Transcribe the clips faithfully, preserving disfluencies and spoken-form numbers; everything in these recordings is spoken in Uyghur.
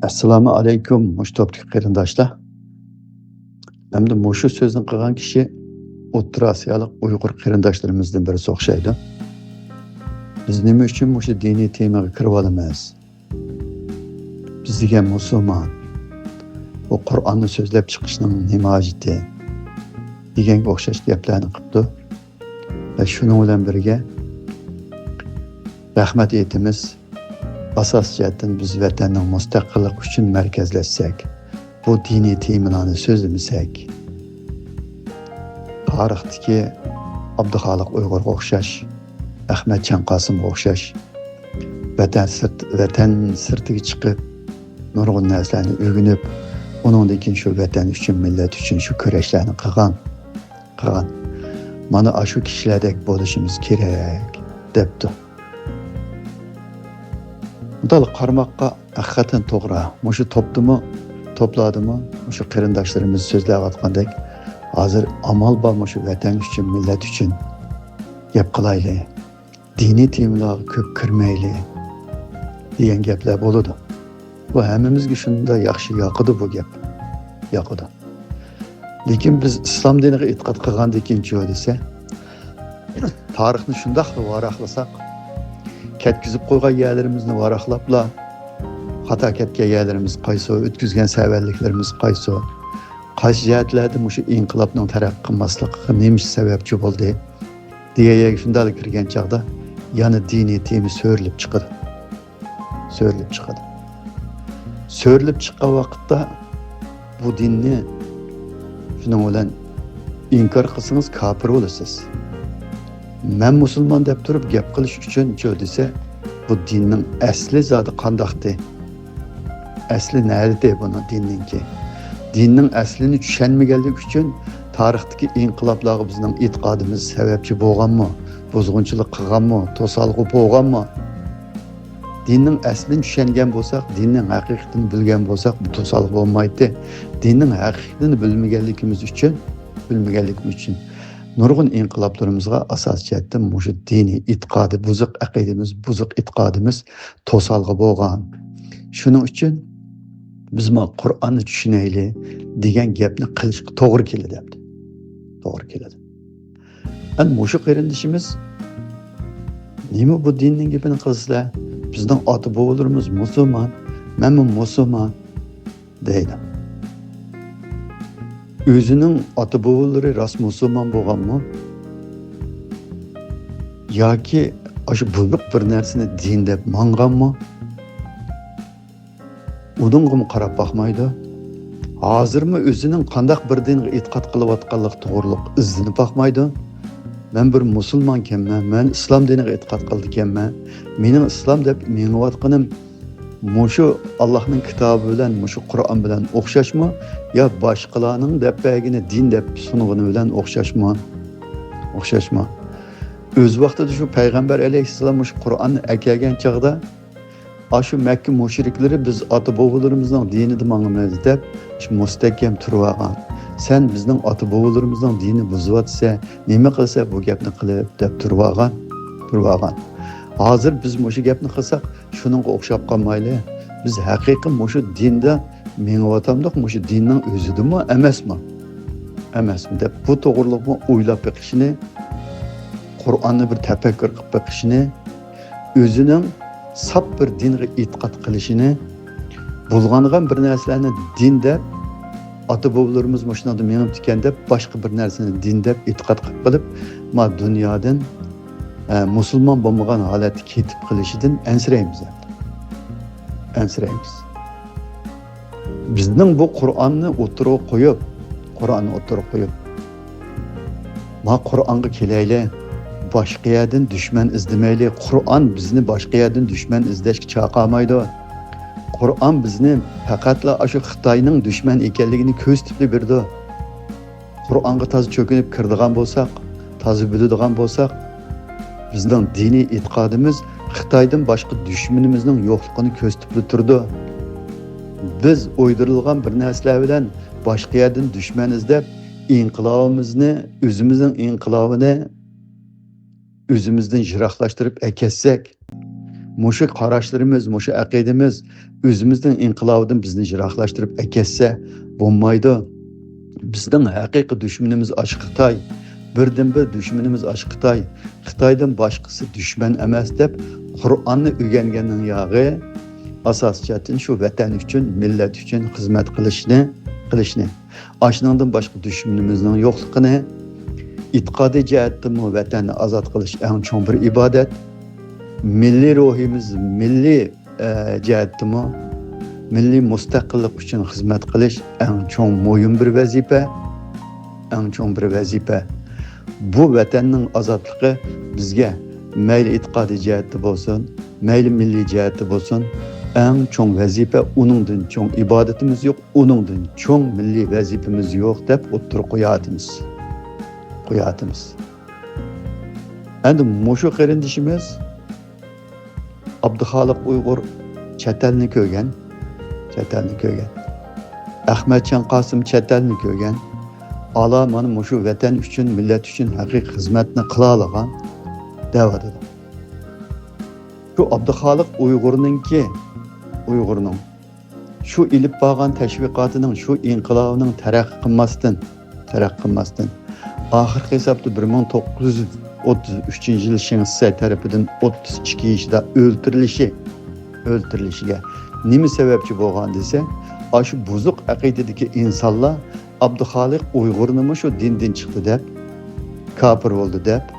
ئەسسالامۇ ئەلەيكۇم، مۇشۇ توپتىكى قېرىنداشلار. ئەمدى مۇشۇ سۆزنى قىلغان كىشى ئوتتۇرا ئاسىيالىق ئۇيغۇر قېرىنداشلىرىمىزدىن بىرسى ئوخشايدۇ. بىز نېمە ئۈچۈن مۇشۇ دىنىي تېمىغا كىرىۋالىمىز؟ بىز دېگەن مۇسۇلمان، بۇ قۇرئاننى سۆزلەپ چىقىشنىڭ نېمە ھاجىتى؟ دېگەنگە ئوخشاش گەپلەرنى قىپتۇ. ۋە شۇنىڭ بىلەن بىرگە، رەھمەت ئېيتىمىز، ئاساسىي جەھەتتىن بىز ۋەتەننىڭ مۇستەقىللىقى ئۈچۈن مەركەزلەشسەك، بۇ دىنىي تېمىلارنى سۆزلىمىسەك، تارىختىكى ئابدۇخالىق ئۇيغۇرغا ئوخشاش، ئەخمەت چاڭقاسىمغا ئوخشاش، ۋەتەن سىرت-، ۋەتەن سىرتىغا چىقىپ، نۇرغۇن نەرسىلەرنى ئۆگىنىپ، ئۇنىڭدىن كېيىن شۇ ۋەتەن ئۈچۈن، مىللەت ئۈچۈن شۇ كۈرەشلەرنى قىلغان، قىلغان. مانا ئاشۇ كىشىلەردەك بولۇشىمىز كېرەك، دەپتۇ. مۇنداق قارىماققا ھەقىقەتەن توغرا. مۇشۇ توپتىمۇ، توپلاردىمۇ مۇشۇ قېرىنداشلىرىمىز سۆزلەۋاتقاندەك، ھازىر ئامال بار مۇشۇ ۋەتەن ئۈچۈن، مىللەت ئۈچۈن گەپ قىلايلى، دىنىي تېمىلارغا كۆپ كىرمەيلى دېگەن گەپلەر بولىدۇ. بۇ ھەممىمىزگە شۇنداق ياخشى ياقىدۇ بۇ گەپ. ياقىدۇ. لېكىن بىز ئىسلام دىنىغا ئېتىقاد قىلغاندىن كېيىنچۇ دېسە، تارىخنى شۇنداقلا ۋاراقلىساق، كەتكۈزۈپ قويغان يەرلىرىمىزنى ۋاراقلاپلا، خاتا كەتكەن يەرلىرىمىز قايسى، ئۆتكۈزگەن سەۋەنلىكلىرىمىز قايسى، قايسى جەھەتلەردە مۇشۇ ئىنقىلابنىڭ تەرەققىي قىلماسلىقىغا نېمە ئىش سەۋەبچى بولدى دېگەن يەرگە شۇنداقلا كىرگەن چاغدا، يەنە دىنىي تېما سۆرىلىپ چىقىدۇ. سۆرىلىپ چىقىدۇ. سۆرىلىپ چىققان ۋاقىتتا بۇ دىننى شۇنىڭ بىلەن ئىنكار قىلسىڭىز كاپىر بولىسىز. مەن مۇسۇلمان دەپ تۇرۇپ گەپ قىلىش ئۈچۈنچۇ دېسە، بۇ دىننىڭ ئەسلى زادى قانداقتى؟ ئەسلى نەدىتى بۇنىڭ دىننىڭكى؟ دىننىڭ ئەسلىنى چۈشەنمىگەنلىكى ئۈچۈن تارىختىكى ئىنقىلابلارغا بىزنىڭ ئېتىقادىمىز سەۋەبچى بولغانمۇ، بۇزغۇنچىلىق قىلغانمۇ، توسالغۇ بولغانمۇ؟ دىننىڭ ئەسلىنى چۈشەنگەن بولساق، دىننىڭ ھەقىقىتىنى بىلگەن بولساق، بۇ توسالغۇ بولمايتتى. دىننىڭ ھەقىقىتىنى بىلمىگەنلىكىمىز ئۈچۈن، بىلمىگەنلىكىم ئۈچۈن نۇرغۇن ئىنقىلابلىرىمىزغا ئاساسىي جەھەتتىن مۇشۇ دىنىي ئېتىقادى بۇزۇق، ئەقىدىمىز بۇزۇق، ئېتىقادىمىز توسالغۇ بولغان. شۇنىڭ ئۈچۈن بىز ما قۇرئاننى چۈشىنەيلى دېگەن گەپنى قىلىشقا توغرا كېلىدۇ ئەمدى. توغرا كېلىدۇ. ئەنە مۇشۇ قېرىندىشىمىز، نېمە بۇ دىننىڭ گېپىنى قىلىسىلەر؟ بىزنىڭ ئاتا-بوۋىلىرىمىز مۇسۇلمان، مەنمۇ مۇسۇلمان، دەيدۇ. ئۆزىنىڭ ئاتا-بوۋىلىرى راست مۇسۇلمان بولغانمۇ؟ ياكى ئاشۇ بۇزۇق بىر نەرسىنى دىن دەپ ماڭغانمۇ؟ ئۇنىڭغىمۇ قاراپ باقمايدۇ. ھازىرمۇ ئۆزىنىڭ قانداق بىر دىنغا ئېتىقاد قىلىۋاتقانلىقى توغرۇلۇق ئىزدىنىپ باقمايدۇ. مەن بىر مۇسۇلمانكەنمەن، مەن ئىسلام دىنىغا ئېتىقاد قىلىدىكەنمەن. مېنىڭ ئىسلام دەپ مېڭىۋاتقىنىم مۇشۇ ئاللاھنىڭ كىتابى بىلەن، مۇشۇ قۇرئان بىلەن ئوخشاشمۇ؟ يا باشقىلارنىڭ دەپ بەرگىنى دىن دەپ سۇنغىنى بىلەن ئوخشاشمۇ؟ ئوخشاشمۇ؟ ئۆز ۋاقتىدا شۇ پەيغەمبەر ئەلەيھىسسالام مۇشۇ قۇرئاننى ئەكەلگەن چاغدا، ئاشۇ مەككە مۇشرىكلىرى بىز ئاتا-بوۋىلىرىمىزنىڭ دىنىدا ماڭىمىز دەپ، شۇ مۇستەھكەم تۇرۇۋالغان. سەن بىزنىڭ ئاتا-بوۋىلىرىمىزنىڭ دىنىنى بۇزۇۋاتىسەن، نېمە قىلىسەن بۇ گەپنى قىلىپ دەپ تۇرۇۋالغان، تۇرۇۋالغان. ھازىر بىز مۇشۇ گەپنى قىلساق، شۇنىڭغا ئوخشاپ قالمايلى. بىز ھەقىقىي مۇشۇ دىندا مېڭىۋاتامدۇق، مۇشۇ دىننىڭ ئۆزىدىمۇ ئەمەسمۇ؟ ئەمەسمۇ دەپ بۇ توغرۇلۇقمۇ ئويلاپ بېقىشنى، قۇرئاننى بىر تەپەككۇر قىلىپ بېقىشنى، ئۆزىنىڭ ساپ بىر دىنغا ئېتىقاد قىلىشىنى، بۇلغانغان بىر نەرسىلەرنى دىن دەپ، ئاتا-بوۋىلىرىمىز مۇشۇنىڭدا مېڭىپتىكەن دەپ، باشقا بىر نەرسىنى دىن دەپ ئېتىقاد قىلىپ قېلىپ، ما دۇنيادىن، ئە، مۇسۇلمان بولمىغان ھالەتتە كېتىپ قېلىشىدىن ئەنسىرەيمىز ئەمدى. ئەنسىرەيمىز. بىزنىڭ بۇ قۇرئاننى ئوتتۇرىغا قويۇپ، قۇرئاننى ئوتتۇرىغا قويۇپ، ما قۇرئانغا كېلەيلى، باشقا يەردىن دۈشمەن ئىزدىمەيلى. قۇرئان بىزنى باشقا يەردىن دۈشمەن ئىزدەشكە چاقىرمايدۇ. قۇرئان بىزنى پەقەتلا ئاشۇ خىتاينىڭ دۈشمەن ئىكەنلىكىنى كۆرسىتىپلا بېرىدۇ. قۇرئانغا تازا چۆكۈنۈپ كىرىدىغان بولساق، تازا بىلىدىغان بولساق، بىزنىڭ دىنىي ئېتىقادىمىز خىتايدىن باشقا دۈشمىنىمىزنىڭ يوقلۇقىنى كۆرسىتىپلا تۇرىدۇ. بىز ئويدۇرۇلغان بىر نەرسىلەر بىلەن باشقا يەردىن دۈشمەن ئىزدەپ، ئىنقىلابىمىزنى، ئۆزىمىزنىڭ ئىنقىلابىنى ئۆزىمىزدىن يىراقلاشتۇرۇپ ئەكەتسەك، مۇشۇ قاراشلىرىمىز، مۇشۇ ئەقىدىمىز ئۆزىمىزنىڭ ئىنقىلابىدىن بىزنى يىراقلاشتۇرۇپ ئەكەتسە بولمايدۇ. بىزنىڭ ھەقىقىي دۈشمىنىمىز ئاشۇ خىتاي. بىردىنبىر دۈشمىنىمىز ئاشۇ خىتاي. خىتايدىن باشقىسى دۈشمەن ئەمەس دەپ قۇرئاننى ئۆگەنگەننىڭ ياغى ئاساسىي جەھەتتىن شۇ ۋەتەن ئۈچۈن، مىللەت ئۈچۈن خىزمەت قىلىشنى، قىلىشنى. ئاشۇنىڭدىن باشقا دۈشمىنىمىزنىڭ يوقلۇقىنى، ئېتىقادىي جەھەتتىنمۇ ۋەتەننى ئازاد قىلىش ئەڭ چوڭ بىر ئىبادەت. مىللىي روھىمىز، مىللىي، ئە، جەھەتتىمۇ مىللىي مۇستەقىللىق ئۈچۈن خىزمەت قىلىش ئەڭ چوڭ مۇھىم بىر ۋەزىپە، ئەڭ چوڭ بىر ۋەزىپە. بۇ ۋەتەننىڭ ئازادلىقى بىزگە مەيلى ئېتىقادىي جەھەتتە بولسۇن، مەيلى مىللىي جەھەتتە بولسۇن، ئەڭ چوڭ ۋەزىپە، ئۇنىڭدىن چوڭ ئىبادىتىمىز يوق، ئۇنىڭدىن چوڭ مىللىي ۋەزىپىمىز يوق دەپ ئوتتۇرىغا قوياتىمىز. قوياتىمىز. ئەمدى مۇشۇ قېرىندىشىمىز ئابدۇخالىق ئۇيغۇر چەت ئەلنى كۆرگەن، چەت ئەلنى كۆرگەن. ئەخمەتجان قاسىم چەت ئەلنى كۆرگەن. ئالا مانا مۇشۇ ۋەتەن ئۈچۈن، مىللەت ئۈچۈن ھەقىقىي خىزمەتنى قىلالىغان دەۋاتىدۇ. شۇ ئابدۇخالىق ئۇيغۇرنىڭكى، ئۇيغۇرنىڭ شۇ ئېلىپ بارغان تەشۋىقاتىنىڭ، شۇ ئىنقىلابىنىڭ تەرەققىي قىلماستىن، تەرەققىي قىلماستىن، ئاخىرقى ھېسابتا بىر مىڭ توققۇز يۈز ئوتتۇز ئۈچىنچى يىلى شېڭ شىسەي تەرىپىدىن ئوتتۇز ئىككى يېشىدا ئۆلتۈرۈلۈشى، ئۆلتۈرۈلۈشىگە نېمە سەۋەبچى بولغان دېسە، ئاشۇ بۇزۇق ئەقىدىدىكى ئىنسانلار ئابدۇخالىق ئۇيغۇرنىمۇ شۇ دىندىن چىقتى دەپ، كاپىر بولدى دەپ،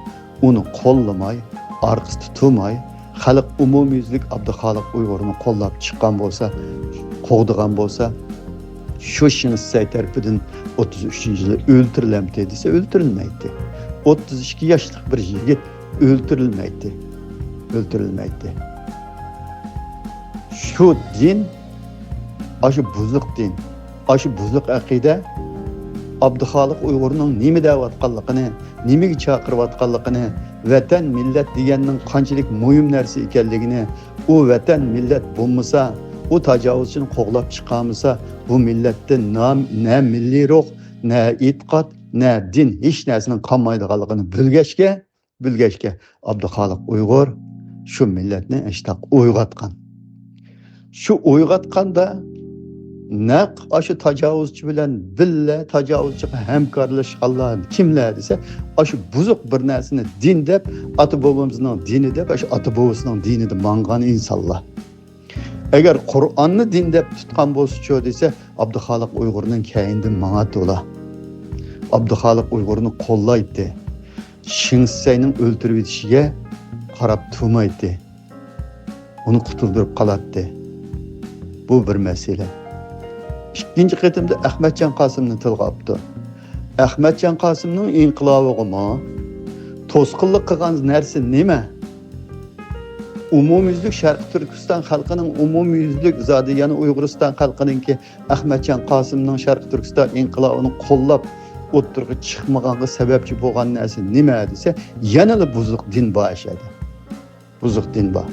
ئۇنى قوللىماي، ئارقىسىدا تۇرماي، خەلق ئومۇميۈزلۈك ئابدۇخالىق ئۇيغۇرنى قوللاپ چىققان بولسا، قوغدىغان بولسا، شۇ شېڭ شىسەي تەرىپىدىن ئوتتۇز ئۈچىنچى يىلى ئۆلتۈرۈلەمتى دېسە، ئۆلتۈرۈلمەيتتى. ئوتتۇز ئىككى ياشلىق بىر يىگىت ئۆلتۈرۈلمەيتتى. ئۆلتۈرۈلمەيتتى. شۇ دىن، ئاشۇ بۇزۇق دىن، ئاشۇ بۇزۇق ئەقىدە ئابدۇخالىق ئۇيغۇرنىڭ نېمە دەۋاتقانلىقىنى، نېمىگە چاقىرىۋاتقانلىقىنى، ۋەتەن، مىللەت دېگەننىڭ قانچىلىك مۇھىم نەرسە ئىكەنلىكىنى، ئۇ ۋەتەن، مىللەت بولمىسا، ئۇ تاجاۋۇزچىنى قوغلاپ چىقارمىسا، بۇ مىللەتتە نام-، نە مىللىي روھ، نە ئېتىقاد، نە دىن، ھېچ نەرسىنىڭ قالمايدىغانلىقىنى بىلگەچكە، بىلگەچكە، ئابدۇخالىق ئۇيغۇر شۇ مىللەتنى ئاشتاق ئويغاتقان. شۇ ئويغاتقاندا نەق ئاشۇ تاجاۋۇزچى بىلەن بىللە تاجاۋۇزچىغا ھەمكارلاشقانلار كىملەر دېسە، ئاشۇ بۇزۇق بىر نەرسىنى دىن دەپ، ئاتا بوۋىمىزنىڭ دىنى دەپ، ئاشۇ ئاتا بوۋىسىنىڭ دىنىدا ماڭغان ئىنسانلار. ئەگەر قۇرئاننى دىن دەپ تۇتقان بولسىچۇ دېسە، ئابدۇخالىق ئۇيغۇرنىڭ كەينىدىن ماڭاتتى ئۇلار. ئابدۇخالىق ئۇيغۇرنى قوللايتتى. شېڭ شىسەينىڭ ئۆلتۈرۈۋېتىشىگە قاراپ تۇرمايتتى. ئۇنى قۇتۇلدۇرۇپ قالاتتى. بۇ بىر مەسىلە. ئىككىنچى قېتىمدا ئەخمەتجان قاسىمنى تىلغا ئاپتۇ. ئەخمەتجان قاسىمنىڭ ئىنقىلابىغىمۇ توسقۇنلۇق قىلغان نەرسە نېمە؟ ئومۇميۈزلۈك شەرقىي تۈركىستان خەلقىنىڭ، ئومۇميۈزلۈك زادى يەنە ئۇيغۇرىستان خەلقىنىڭكى ئەخمەتجان قاسىمنىڭ شەرقىي تۈركىستان ئىنقىلابىنى قوللاپ ئوتتۇرىغا چىقمىغانغا سەۋەبچى بولغان نەرسە نېمە دېسە، يەنىلا بۇزۇق دىن بار ئەشەدە. بۇزۇق دىن بار.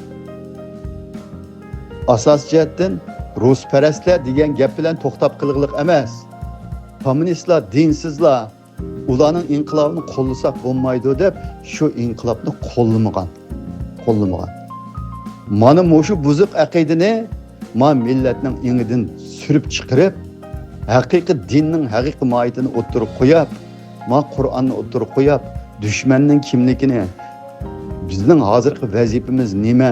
ئاساسىي جەھەتتىن رۇسپەرەسلەر دېگەن گەپ بىلەن توختاپ قېلىغلىق ئەمەس. كوممۇنىستلار دىنسىزلار، ئۇلارنىڭ ئىنقىلابىنى قوللىساق بولمايدۇ دەپ، شۇ ئىنقىلابنى قوللىمىغان. قوللىمىغان. مانا مۇشۇ بۇزۇق ئەقىدىنى ما مىللەتنىڭ ئېڭىدىن سۈرۈپ چىقىرىپ، ھەقىقىي دىننىڭ ھەقىقىي ماھىيىتىنى ئوتتۇرىغا قويۇپ، ما قۇرئاننى ئوتتۇرىغا قويۇپ، دۈشمەننىڭ كىملىكىنى، بىزنىڭ ھازىرقى ۋەزىپىمىز نېمە؟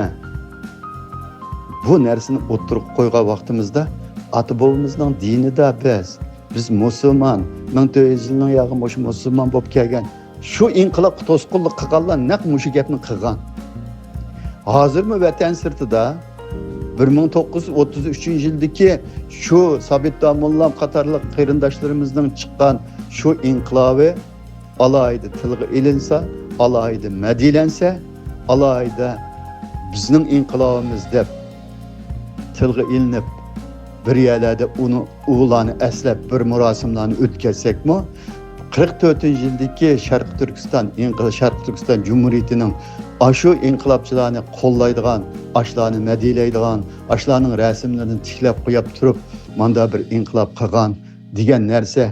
بۇ نەرسىنى ئوتتۇرىغا قويغان ۋاقتىمىزدا، ئاتا بوۋىمىزنىڭ دىنىدا بىز، بىز مۇسۇلمان، مىڭ تۆت يۈز يىلنىڭ ياغى مۇشۇ مۇسۇلمان بولۇپ كەلگەن، شۇ ئىنقىلابقا توسقۇنلۇق قىلغانلار نەق مۇشۇ گەپنى قىلغان. ھازىرمۇ ۋەتەن سىرتىدا بىر مىڭ توققۇز يۈز ئوتتۇز ئۈچىنچى يىلدىكى شۇ سابىت داموللام قاتارلىق قېرىنداشلىرىمىزنىڭ چىققان شۇ ئىنقىلابى ئالاھىدە تىلغا ئېلىنسا، ئالاھىدە مەدھىيەلەنسە، ئالاھىدە بىزنىڭ ئىنقىلابىمىز دەپ تىلغا ئېلىنىپ، بىر يەرلەردە ئۇنى، ئۇلارنى ئەسلەپ بىر مۇراسىملارنى ئۆتكۈزسەكمۇ، قىرىق تۆتىنچى يىلدىكى شەرقىي تۈركىستان ئىنقىل-، شەرقىي تۈركىستان جۇمھۇرىيىتىنىڭ ئاشۇ ئىنقىلابچىلارنى قوللايدىغان، ئاشۇلارنى مەدھىيەلەيدىغان، ئاشۇلارنىڭ رەسىملىرىنى تىكلەپ قويۇپ تۇرۇپ، ماندا بىر ئىنقىلاب قىلغان دېگەن نەرسە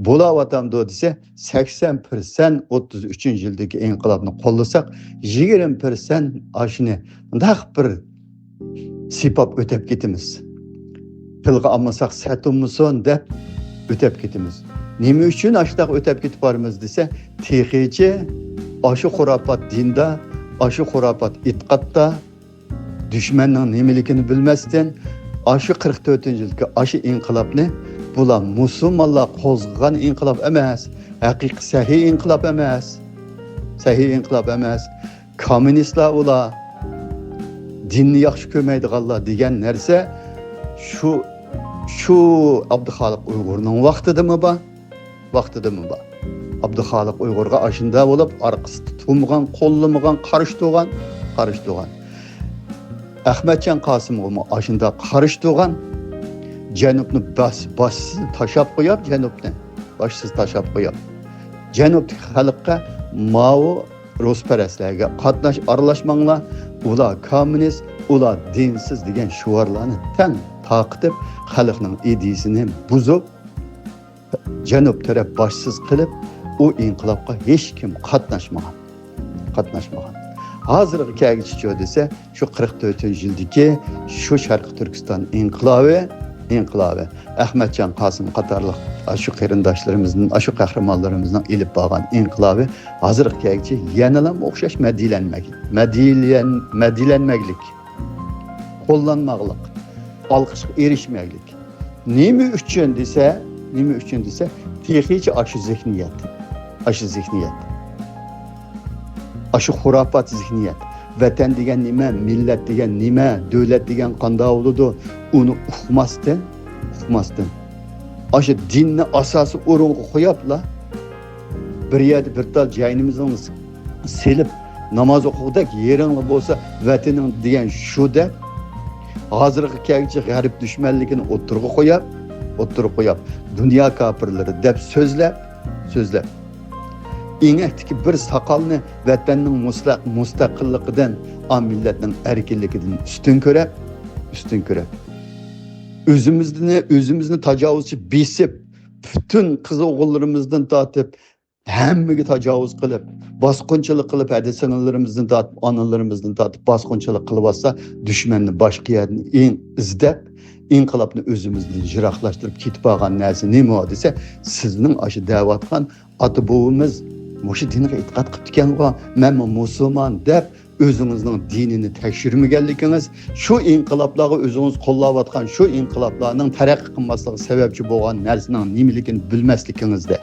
بولاۋاتامدۇ دېسە، سەكسەن پىرسەنت ئوتتۇز ئۈچىنچى يىلدىكى ئىنقىلابنى قوللىساق، يىگىرمە پىرسەنت ئاشۇنى مۇنداق بىر سىيپاپ ئۆتەپ كېتىمىز. تىلغا ئالمىساق سەت بولمىسۇن دەپ ئۆتەپ كېتىمىز. نېمە ئۈچۈن ئاشۇنداق ئۆتەپ كېتىپ بارىمىز دېسە، تېخىچە ئاشۇ خۇراپات دىندا، ئاشۇ خۇراپات ئېتىقادتا، دۈشمەننىڭ نېمىلىكىنى بىلمەستىن، ئاشۇ قىرىق تۆتىنچى يىلدىكى ئاشۇ ئىنقىلابنى، بۇلار مۇسۇلمانلار قوزغىغان ئىنقىلاب ئەمەس، ھەقىقىي سەھىي ئىنقىلاب ئەمەس، سەھىي ئىنقىلاب ئەمەس، كوممۇنىستلار ئۇلار، دىننى ياخشى كۆرمەيدىغانلار دېگەن نەرسە شۇ، شۇ ئابدۇخالىق ئۇيغۇرنىڭ ۋاقتىدىمۇ بار، ۋاقتىدىمۇ بار. ئابدۇخالىق ئۇيغۇرغا ئاشۇنداق بولۇپ، ئارقىسى تۇتۇلمىغان، قوللىمىغان، قارشى تۇرغان، قارشى تۇرغان. ئەخمەتجان قاسىمغىمۇ ئاشۇنداق قارشى تۇرغان. جەنۇبنى باس-، باشسىز تاشلاپ قويۇپ، جەنۇبنى باشسىز تاشلاپ قويۇپ، جەنۇبتىكى خەلققە ماۋۇ رۇسپەرەسلەرگە قاتناش، ئارىلاشماڭلار، ئۇلار كوممۇنىست، ئۇلار دىنسىز دېگەن شوئارلارنى تەڭ تارقىتىپ، خەلقنىڭ ئىدىيىسىنى بۇزۇپ، جەنۇب تەرەپ باشسىز قىلىپ، ئۇ ئىنقىلابقا ھېچكىم قاتناشمىغان. قاتناشمىغان. ھازىرغا كەلگۈچىچۇ دېسە، شۇ قىرىق تۆتىنچى يىلدىكى شۇ شەرقىي تۈركىستان ئىنقىلابى، ئىنقىلابى، ئەخمەتجان قاسىم قاتارلىق ئاشۇ قېرىنداشلىرىمىزنىڭ، ئاشۇ قەھرىمانلىرىمىزنىڭ ئېلىپ بارغان ئىنقىلابى ھازىرغا كەلگۈچە يەنىلا ئوخشاش مەدھىيەلەنمەك-، مەدھىيەلەن-، مەدھىيەلەنمەكلىك، قوللانماقلىق، ئالقىشقا ئېرىشمەكلىك. نېمە ئۈچۈن دېسە، نېمە ئۈچۈن دېسە، تېخىچە ئاشۇ زېھنىيەت، ئاشۇ زېھنىيەت، ئاشۇ خۇراپات زېھنىيەت. ۋەتەن دېگەن نېمە، مىللەت دېگەن نېمە، دۆلەت دېگەن قانداق بولىدۇ، ئۇنى ئۇقماستىن، ئۇقماستىن، ئاشۇ دىننى ئاساسىي ئورۇنغا قويۇپلا، بىر يەردە بىر تال جاينىمىزنى سېلىپ، ناماز ئوقۇغۇدەك يېرىڭلا بولسا ۋەتىنىڭ دېگەن شۇ دەپ، ھازىرغا كەلگۈچە غەرب دۈشمەنلىكىنى ئوتتۇرىغا قويۇپ، ئوتتۇرىغا قويۇپ، دۇنيا كاپىرلىرى دەپ سۆزلەپ، سۆزلەپ، ئېڭەكتىكى بىر ساقالنى ۋەتەننىڭ مۇسلەق-، مۇستەقىللىقىدىن، ئا مىللەتنىڭ ئەركىنلىكىدىن ئۈستۈن كۆرەپ، ئۈستۈن كۆرەپ، ئۆزىمىزنى، ئۆزىمىزنى تاجاۋۇزچى بېسىپ، پۈتۈن قىز ئوغۇللىرىمىزدىن تارتىپ، ھەممىگە تاجاۋۇز قىلىپ، باسقۇنچىلىق قىلىپ، ھەدە سىڭىللىرىمىزدىن تارتىپ، ئانىلىرىمىزدىن تارتىپ باسقۇنچىلىق قىلىۋاتسا، دۈشمەننى باشقا يەردىن ئىن-، ئىزدەپ، ئىنقىلابنى ئۆزىمىزدىن يىراقلاشتۇرۇپ كېتىپ بارغان نەرسە نېمە دېسە، سىزنىڭ ئاشۇ دەۋاتقان ئاتا بوۋىمىز مۇشۇ دىنغا ئېتىقاد قىپتىكەنغۇ، مەنمۇ مۇسۇلمان دەپ، ئۆزىڭىزنىڭ دىنىنى تەكشۈرمىگەنلىكىڭىز، شۇ ئىنقىلابلارغا ئۆزىڭىز قوللاۋاتقان شۇ ئىنقىلابلارنىڭ تەرەققىي قىلماسلىقىغا سەۋەبچى بولغان نەرسىنىڭ نېمىلىكىنى بىلمەسلىكىڭىزدە.